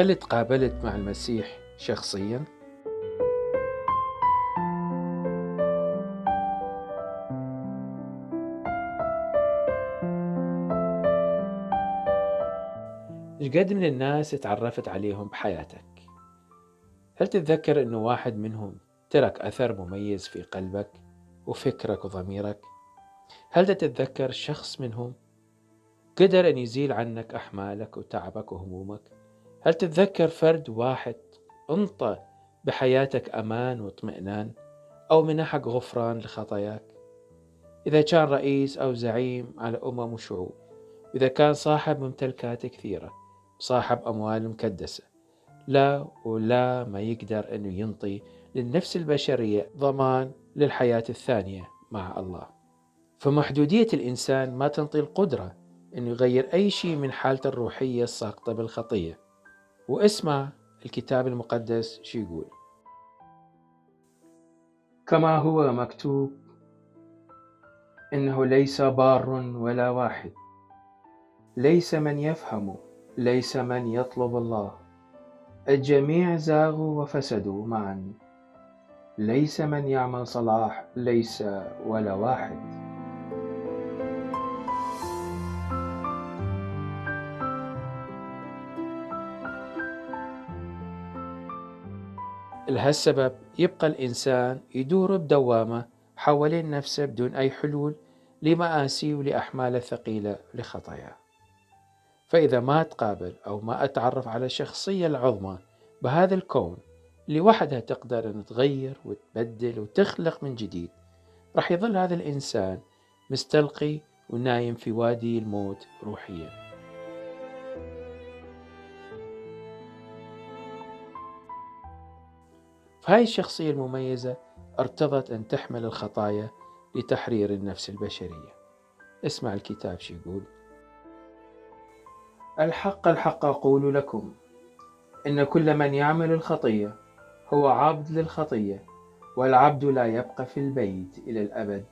هل تقابلت مع المسيح شخصيا؟ إيش قد من الناس تعرفت عليهم بحياتك؟ هل تتذكر أنه واحد منهم ترك أثر مميز في قلبك وفكرك وضميرك؟ هل تتذكر شخص منهم قدر أن يزيل عنك أحمالك وتعبك وهمومك؟ هل تتذكر فرد واحد انطى بحياتك أمان واطمئنان أو منحك غفران لخطاياك؟ إذا كان رئيس أو زعيم على أمم وشعوب، إذا كان صاحب ممتلكات كثيرة، صاحب أموال مكدسة، ولا ما يقدر أنه ينطي للنفس البشرية ضمان للحياة الثانية مع الله. فمحدودية الإنسان ما تنطي القدرة أنه يغير أي شيء من حالته الروحية الساقطة بالخطية. واسمع الكتاب المقدس شو يقول: كما هو مكتوب: إنه ليس بار ولا واحد، ليس من يفهم، ليس من يطلب الله، الجميع زاغوا وفسدوا معا، ليس من يعمل صلاح، ليس ولا واحد. لهالسبب يبقى الإنسان يدور بدوامة حوالين نفسه بدون أي حلول لمآسي ولأحمال الثقيلة لخطاياه. فإذا ما تقابل أو ما أتعرف على الشخصية العظمى بهذا الكون اللي وحدها تقدر أن تغير وتبدل وتخلق من جديد، راح يظل هذا الإنسان مستلقي ونايم في وادي الموت روحيا. فهاي الشخصية المميزة ارتضت أن تحمل الخطايا لتحرير النفس البشرية. اسمع الكتاب شو يقول: الحق الحق أقول لكم، إن كل من يعمل الخطية هو عبد للخطية، والعبد لا يبقى في البيت إلى الأبد،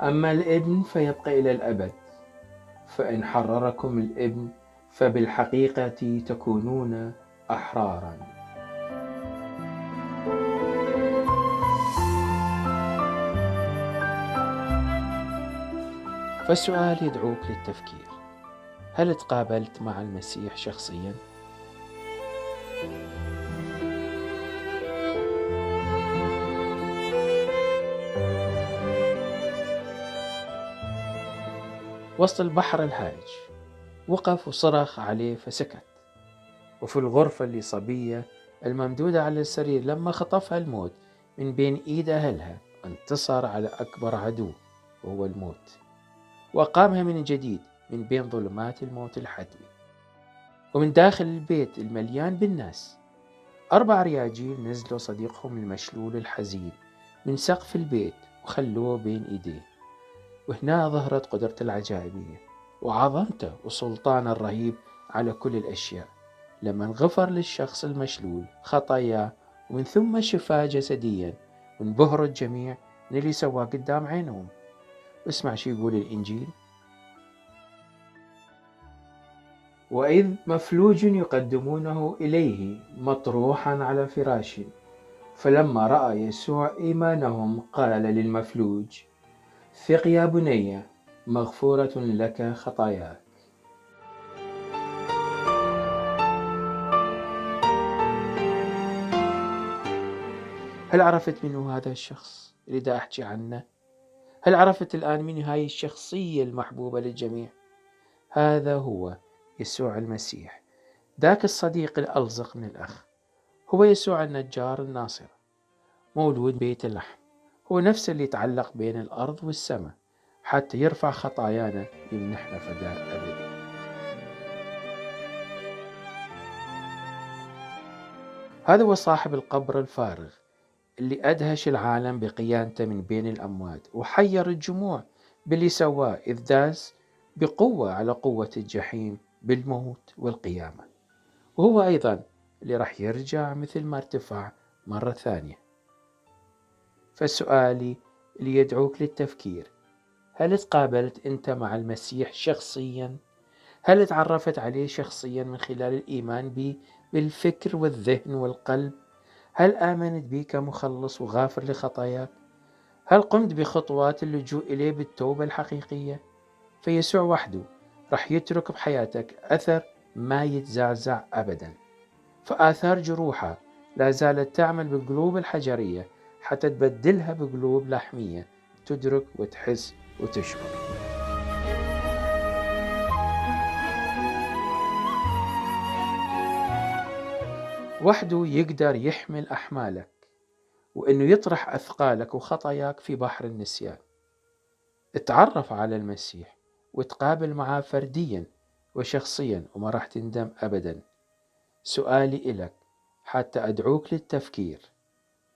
أما الابن فيبقى إلى الأبد. فإن حرركم الابن فبالحقيقة تكونون أحرارا. فالسؤال يدعوك للتفكير: هل تقابلت مع المسيح شخصيا؟ وسط البحر الهائج وقف وصرخ عليه فسكت. وفي الغرفة اللي صبية الممدودة على السرير لما خطفها الموت من بين إيد أهلها، انتصر على أكبر عدو وهو الموت، وأقامها من جديد من بين ظلمات الموت الحتمي. ومن داخل البيت المليان بالناس، 4 رياجيل نزلوا صديقهم المشلول الحزين من سقف البيت وخلوه بين إيديه. وهنا ظهرت قدرته العجائبية وعظمته وسلطانه الرهيب على كل الأشياء، لما غفر للشخص المشلول خطاياه ومن ثم شفاه جسديا، وانبهروا الجميع من اللي سواه قدام عينهم. واسمع شو يقول الإنجيل: وإذ مفلوج يقدمونه إليه مطروحا على فراش، فلما رأى يسوع إيمانهم قال للمفلوج: ثق يا بني، مغفورة لك خطاياك. هل عرفت منه هذا الشخص اللي دا أحكي عنه؟ هل عرفت الآن من هاي الشخصية المحبوبة للجميع؟ هذا هو يسوع المسيح، ذاك الصديق الألصق من الأخ. هو يسوع النجار الناصر، مولود بيت اللحم. هو نفس اللي يتعلق بين الأرض والسماء حتى يرفع خطايانا يمنحنا فداء أبدي. هذا هو صاحب القبر الفارغ اللي أدهش العالم بقيامته من بين الأموات، وحير الجموع باللي سواه، إذ داس بقوة على قوة الجحيم بالموت والقيامة. وهو أيضا اللي راح يرجع مثل ما ارتفع مرة ثانية. فالسؤال اللي يدعوك للتفكير: هل تقابلت أنت مع المسيح شخصيا؟ هل تعرفت عليه شخصيا من خلال الإيمان به بالفكر والذهن والقلب؟ هل آمنت بك مخلص وغافر لخطاياك؟ هل قمت بخطوات اللجوء إليه بالتوبة الحقيقية؟ فيسوع وحده رح يترك بحياتك أثر ما يتزعزع أبدا، فآثار جروحه لا زالت تعمل بالقلوب الحجرية حتى تبدلها بقلوب لحمية تدرك وتحس وتشعر. وحده يقدر يحمل أحمالك، وإنه يطرح أثقالك وخطاياك في بحر النسيان. اتعرف على المسيح وتقابل معاه فرديا وشخصيا وما راح تندم أبدا. سؤالي إلك حتى أدعوك للتفكير،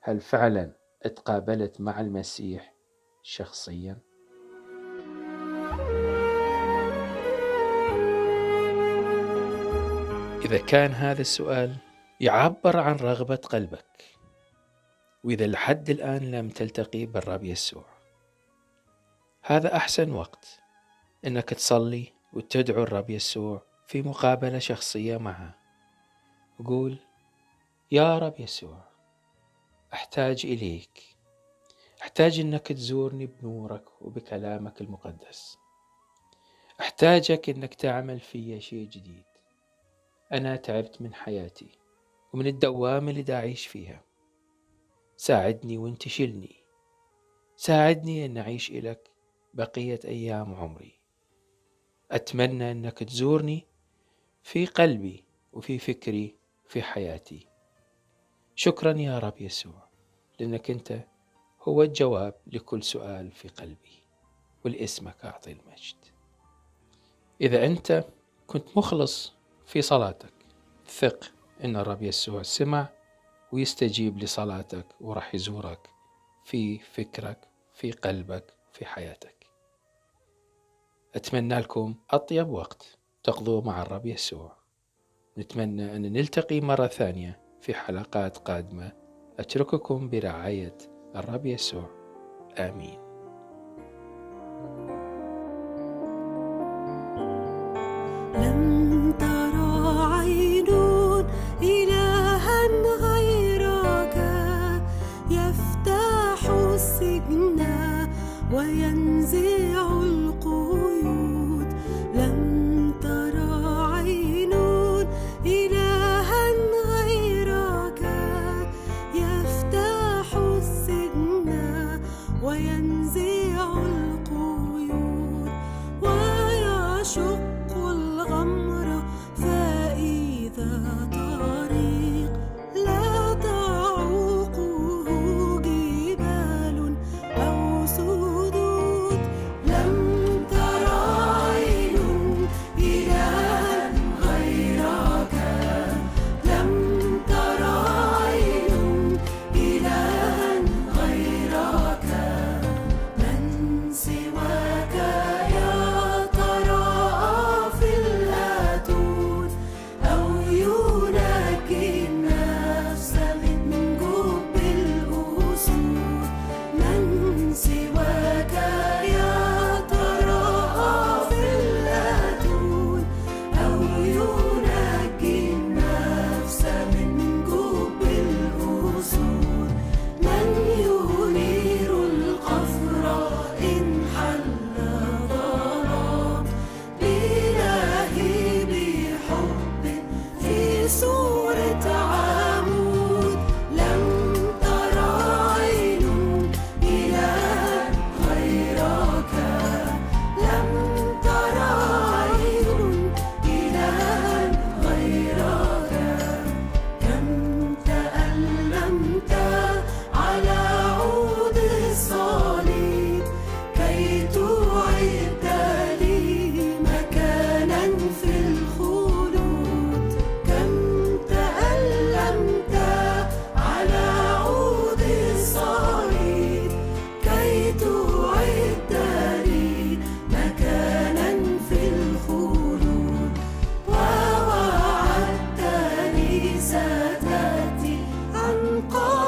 هل فعلا اتقابلت مع المسيح شخصيا؟ إذا كان هذا السؤال يعبر عن رغبة قلبك، وإذا لحد الآن لم تلتقي بالرب يسوع، هذا أحسن وقت إنك تصلي وتدعو الرب يسوع في مقابلة شخصية معه. قول: يا رب يسوع، أحتاج إليك، أحتاج إنك تزورني بنورك وبكلامك المقدس، أحتاجك إنك تعمل في شيء جديد. أنا تعبت من حياتي ومن الدوامة اللي أعيش فيها، ساعدني وانتشلني، ساعدني أن أعيش إلك بقية أيام عمري. أتمنى أنك تزورني في قلبي وفي فكري في حياتي. شكرا يا رب يسوع، لأنك أنت هو الجواب لكل سؤال في قلبي، ولاسمك أعطي المجد. إذا أنت كنت مخلص في صلاتك، ثق أن الرب يسوع سمع ويستجيب لصلاتك ورح يزورك في فكرك في قلبك في حياتك. أتمنى لكم أطيب وقت تقضوه مع الرب يسوع. نتمنى أن نلتقي مرة ثانية في حلقات قادمة. أترككم برعاية الرب يسوع. آمين. لم ترى عين إلها غيرك يفتح السجن وينزع القيود. لم ترى عين إلها غيرك يفتح السجن وينزع القيود ويشق الغمر فإذا طريق لا تعوقه جبال أو سدود. لم ترى عين إلها غيرك، لم ترى عين إلها غيرك. من سواك يا ترى في الأتون أو ينجي النفس من جب الأسود. من سواك يا ترى في الأتون أو ينجي النفس من جب الأسود. من ينير القفر إن حل ظلام إلهي بحب في صورة عمود. لم ترى عين إلها غيرك، لم ترى عين إلها غيرك. كم تألمت على عود الصليب كي تعد لي مكانا في الخلود. كم تألمت على عود الصليب كي تعد لي مكانا في الخلود. ووعدتني ستأتي عن قريب